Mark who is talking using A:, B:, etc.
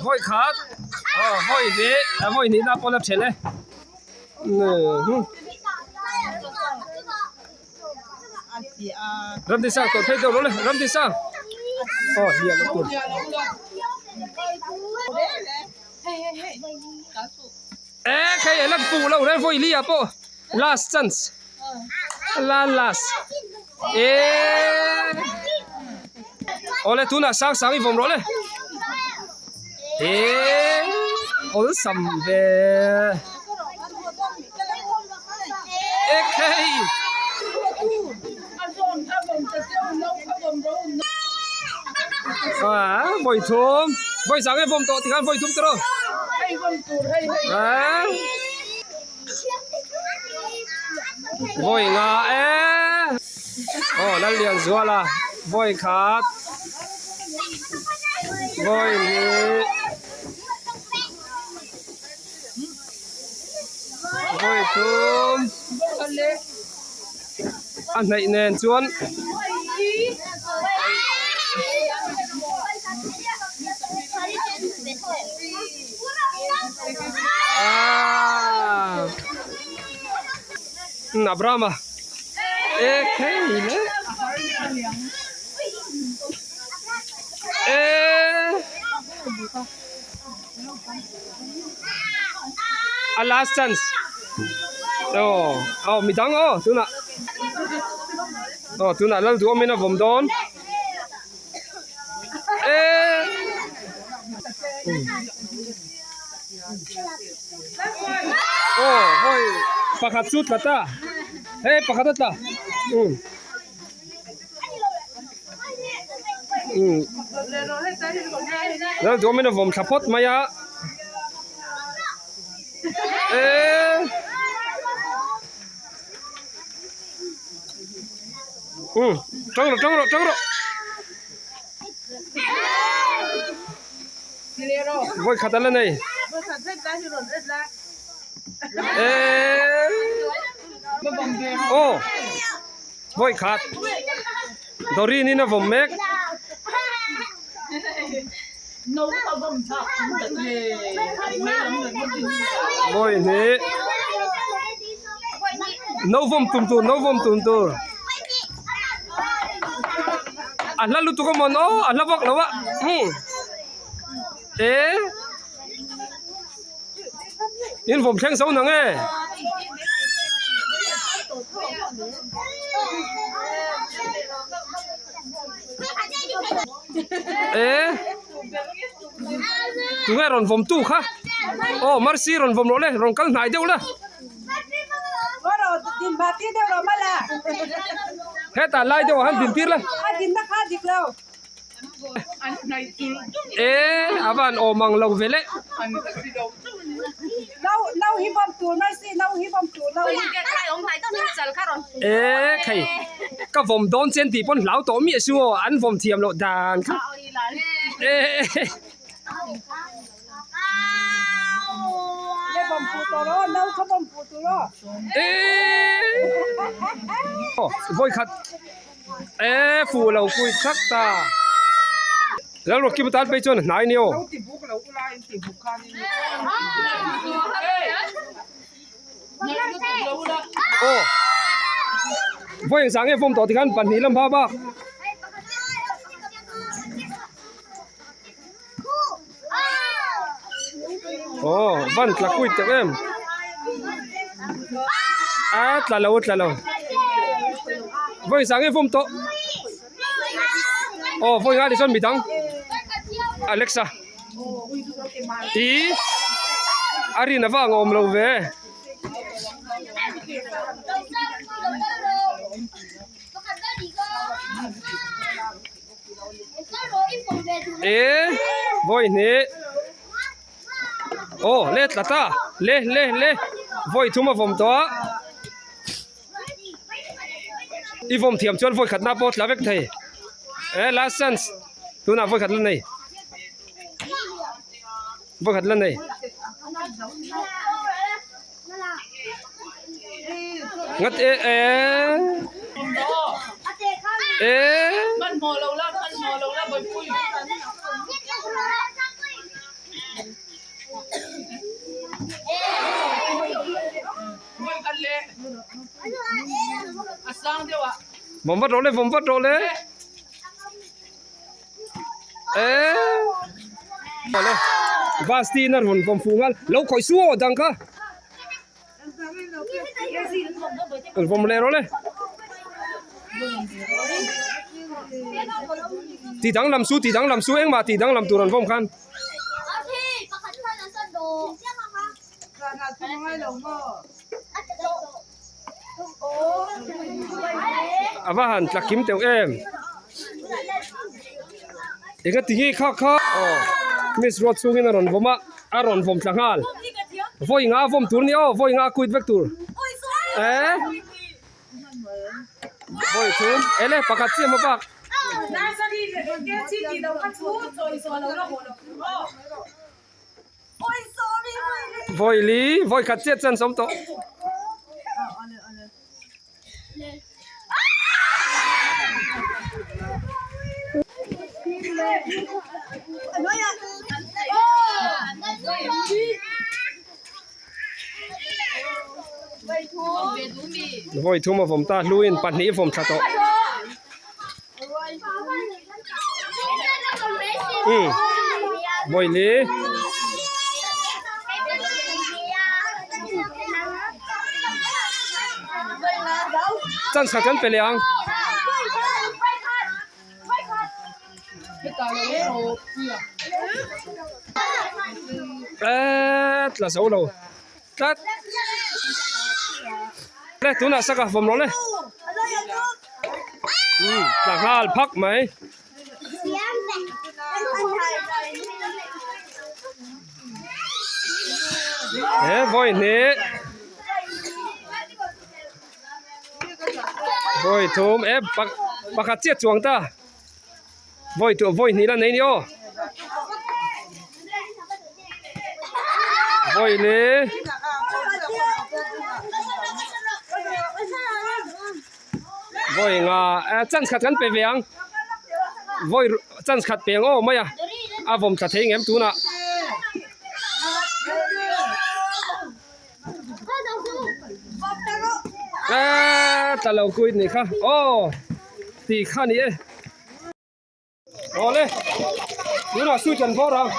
A: Vawi khat aw vawi hnih a vawi hnihna pawh la thelh e Ramdisang tawh phei deuh rawh le Ramdisang aw hliah loh tur. E khei a la fuh loh reng vawi li ah pawh last chance la last e awle tunah sang sang i vawm rawh le e awlsam ve e khei. Vawi thum vawi zang e vawm tawh tikhan vawi thum tawh vawi nga e aw Lallianzuala vawi khat vawi hnih vawi thum. A hnaih nen chuan aaa Abrahama e khei le e a last chance aw aw midang aw tunah aw tunah lal duh awmin a vawm dawn eee aw hawi pakhat chu tla ta hei pakhat a tla umm. Lal duamin a vawm thla phawt mai a eee umm tang rawh tang rawh tang rawh vawi khat a la nei eee aw. Vawi khat Doreen in a vawm mek. Vawi hnih no vawm tum tur no vawm tum tur a hla lutuk a mawn aw a hla vak lo a e In vawm thleng zo nang e. E tunge rawn vawm tu kha aw Mercy rawn vawm rawh le rawn kal hnai deuh la hetah lai deuh ah han din tir la. E a van awm ang lo ve le. E khei ka vawm dawn chen tih pawn hlau tawh miah su aw an vawm thiam loh dan kha e e vawi khat. E fuh lo pui thak ta. Lal Rocky tan phei chuan a hnai ni aw. Aw. Vawi engzah nge vawm tawh tikhan pahnih lam hma bak. Aw van tla kuit tak em. A tla lo a tla lo. Vawi zah nge vawm tawh. Aw vawi nga ni chuan midang Alexa i a rin avang a awm lo ve. E vawi hnih aw le tla ta le le le vawi thum a vawm tawh a i vawm thiam chuan vawi khatna pawh tla vek thei e last chance tunah vawi khat la nei vawi khat la nei. Ngat e e e Vawm vat rawh le vawm vat rawh le. Eee awle Vasti in a rawn vawm fuh nghal lo khawih su aw dang kha vawm leh rawh le ti danglam su ti danglam su engmah ti danglam tur an vawm khan. A va han tla kim teuh em eng a ti nge kha kha aw miss ruat chhungin a rawn vawm a a rawn vawm thla nghal vawi nga vawm tur a ni aw vawi nga quit vek tur eh vawi thum ele pakhat chiah hma bak. Vawi li vawi khat chiah chuan sawm tawh. Vawi thum a vawm ta hluin pahnih a vawm thla tawh. Umm vawi li chance kha kan pe leh ang. Eee tla zo lo tlat le tunah saka vawm rawh le umm tla nghal phak mai. He vawi hnih vawi thum e pakhat chiah chuang ta vawi tu vawi hnih la nei ni aw vawi li vawi nga eh chance khat kan pe ve ang vawi chance khat pe ang aw mai a a vawm thla thei ngem tunah. Eee tla lo kuit nih kha aw tih kha ni e awle tunah switch an vawr ang.